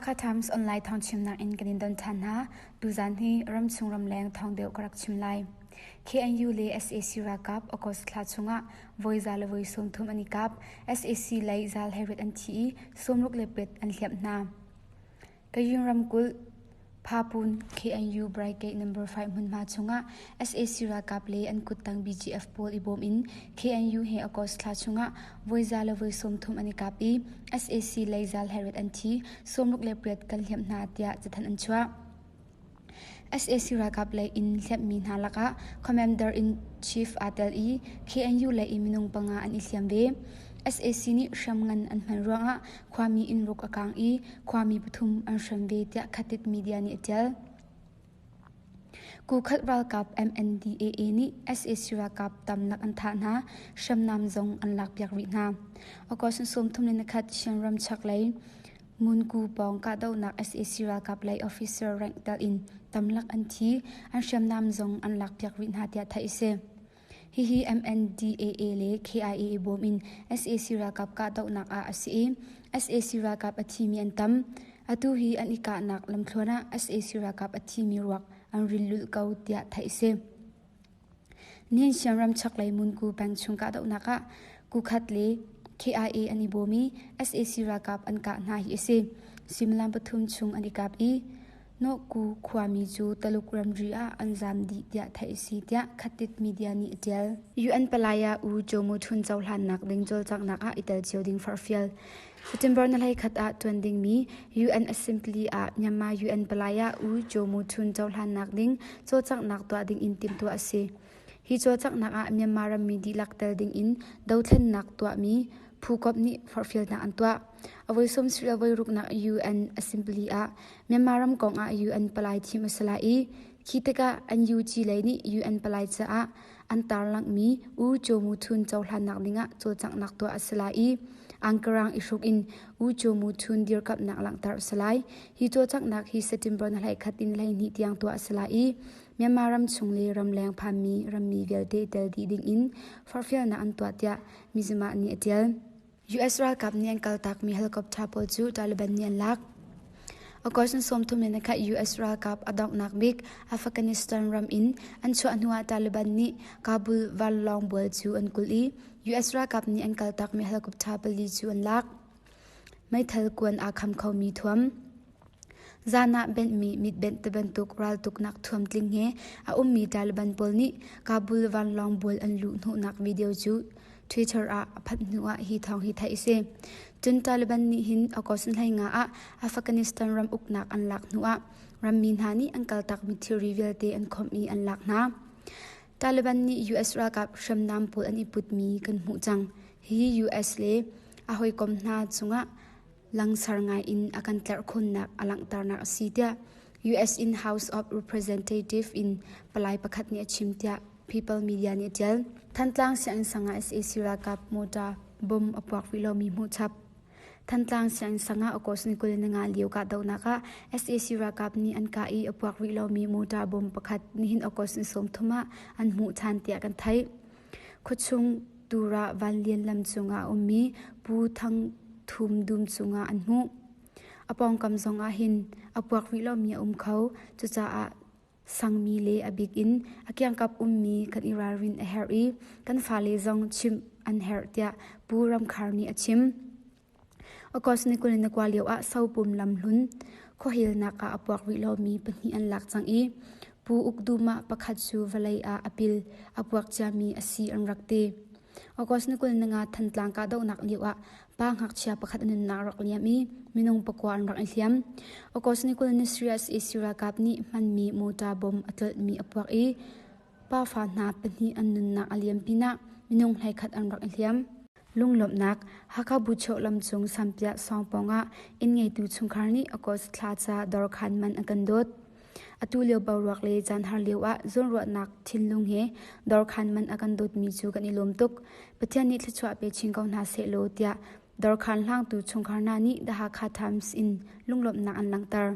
Hakha Times Online thawngchimnak in kan in don ṭhan hna. Tuzaan hi ramchung ramleng thawng deuh ka rak chim lai. KNU le sac ralkap August thla chungah voi za le voi 30 an i kap. Sac lei zal hleiriat an thi i 60 le pet an hliamh hna. Kayun ramkulh Phapun KNU Brigade No. 5 hmunhma chungah sac ralkap le an kuttang BGF pawl i bawm in KNU he August thla chungah voi za le voi 30 an i kap i sac lei zal hleiriat an thi, 68 kan hliamh hna tiah cathanh an chuah. Sac ralkap lei in hliamhmi hna lakah Commander-in-Chief aa tel i KNU lei in minung panga an i hliam ve. Sac nih hriamngan an hman ruangah khuami innruk a kaang i khuami pathum an hrem ve tiah Khatit media nih a ṭial. Kukhat ralkap MNDAA nih sac ralkap tamlak an thah hna, hriamnam zong an lakpiak rih hna. August 31 Chinram chaklei Ngunku pawng kahdohnak sac ralkap lei officer rank tel in tamlak an thi, an hriamnam zong an lakpiak rih hna tiah theih a si. Hihi MNDAA le KIA i bawm in sac ralkap kahdohnak ah a si i sac ralkap a thimi an tam. Atu hi an i kahnak lamthluan ah sac ralkap a thimi ruak an ril lulh ko tiah theih a si. Nihin Siamram chaklei Munku peng chung kahdohnak ah Kukhat le KIA an i bawm i sac ralkap an kah hna hi a si. Suimilam pathum chung an i kap i Nawhku khuami cu Taluk ramri ah an zaam dih tiah theih a si tiah Khatit media nih a ṭial. UN palai ah U Kyaw Mu Htun cohlannak ding cawlcanghnak ah i tel cio ding forhfial. September ni 11 ah ṭuan dingmi UN Assembly ah Myanmar UN palai ah U Kyaw Mu Htun cohlannak ding cawlcanghnak tuah ding in timhtuah a si. Hi cawlcanghnak ah Myanmar rammi dihlak tel ding in dothlennak tuahmi phukomh nih forhfialnak an tuah. A voi 70 le voi ruknak UN Assembly ah Myanmar ram kong ah UN palai thim a si lai i khi tikah NUG lei nih UN palai caah an tarlanghmi U Kyaw Mu Htun cohlannak dingah cawlcanghnak tuah a si lai i angkarang i hruk in U Kyaw Mu Htun dirkamhnak langhter a si lai. Hi cawlcanghnak hi September ni 11 in 12 tiang tuah a si lai i Myanmar ramchung le ramleng phanmi rammi vialte tel dih dingin forhfialnak an tuah tiah Mizzima nih a ṭial. US ralkap nih an kaltakmi helicopter pawl cu Taliban nih an lak. August 31 US ralkap a donghnak bik Afghanistan ram in an chuah hnuah Taliban nih Kabul vanlawng bual cu an kulh i US ralkap nih an kaltakmi helicopter pali cu an lak. Meithal kuan aa kham khomi thuam. Zan ah benhmi mitbenh tibantuk raltuknak thuamtling he a ummi Taliban pawl nih Kabul vanlawng bual an luh hnawhnak video cu Twitter ah a phanh hnuah hi thawng hi theih a si. Cun Taliban nih hin August 15 ah Afghanistan ram uknak an lak hnuah rammi hna nih an kaltakmi thilri vialte an khawmh i an lak hna. Taliban nih US ralkap hriamnam pawl an i putmi kan hmuh cang. Hihi US le a hawikom hna cungah langsar ngai in a kan tlerhkhawnnak a langhternak a si tiah US in House of Representative in palai pakhat nih a chim tiah People Media nih a ṭial. Thantlang sianginn sang ah sac ralkap motor bom a puak rih lomi hmuh chap. Thantlang sianginn sang ah August ni 25 lio kahdohnak ah sac ralkap nih an kah i a puak rih lomi motor bom pakhat nihin August ni 30 ah an hmuh ṭhan tiah kan theih. Khuachung Tura Vanlian lam cungah a ummi Pu Thang Thum dum cungah an hmuh. A pawngkam zongah hin a puak rih lomi a um kho. Cucaah sangmi le a bik in a kiangkap ummi kan i ralrin a herh i kan fale zong chimh an herh tiah Pu Ram Khar nih a chim. August ni 29 lio ah Sopum lamhlun khuahelnak ah a puak rih lomi pahnih an lak cang i Pu Uk Dum ah pakhat cu vawlei ah a pil a puak ciami a si an rak ti. August ni 25 Thantlang kahdohnak lio ah pa ngakchia pakhat a nunnak rak liam i minung pakua an rak i hliam. August ni 20 sac ralkap nih hmanmi motor bom a tlolhmi a puak i pafa hna pahnih an nunnak a liam pinah minung 11 an rak i hliam. Lunglawmhnak Hakha Buchoh lamcung Sampiah sawngpawng ah inn ngeitu chungkhar nih August thla ca dawrkhan man a kan dawt. Atu lio boruak le caanhar lio ah zawnruahnak thinlung he dawrkhan man a kan dawtmi cu kan i lawm tuk. Pathian nih thluachuah pe chin ko hna sehlaw tiah dawrkhan hlangtu chungkhar hna nih The Hakha Times in lunglawmhnak an langhter.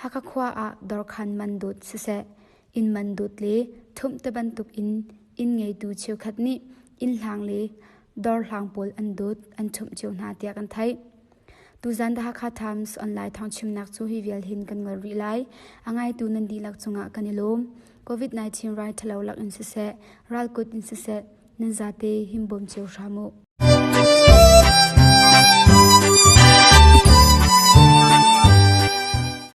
Hakha khua ah dawrkhan man dawt siseh, inn man dawt le ṭhumh tibantuk in inn ngeitu cheukhat nih inn hlang le dawr hlang pawl an dawt an ṭhumh cio hna tiah kan theih. Tuzan The Hakha Times online thawngchimnak cu hi vial hin kan ngol rih lai. A ngaitu nan dihlak cungah kan i lawm. COVID-19 rai ṭhalo lak in siseh, ralkut in siseh, nan zate himbawm cio hram u.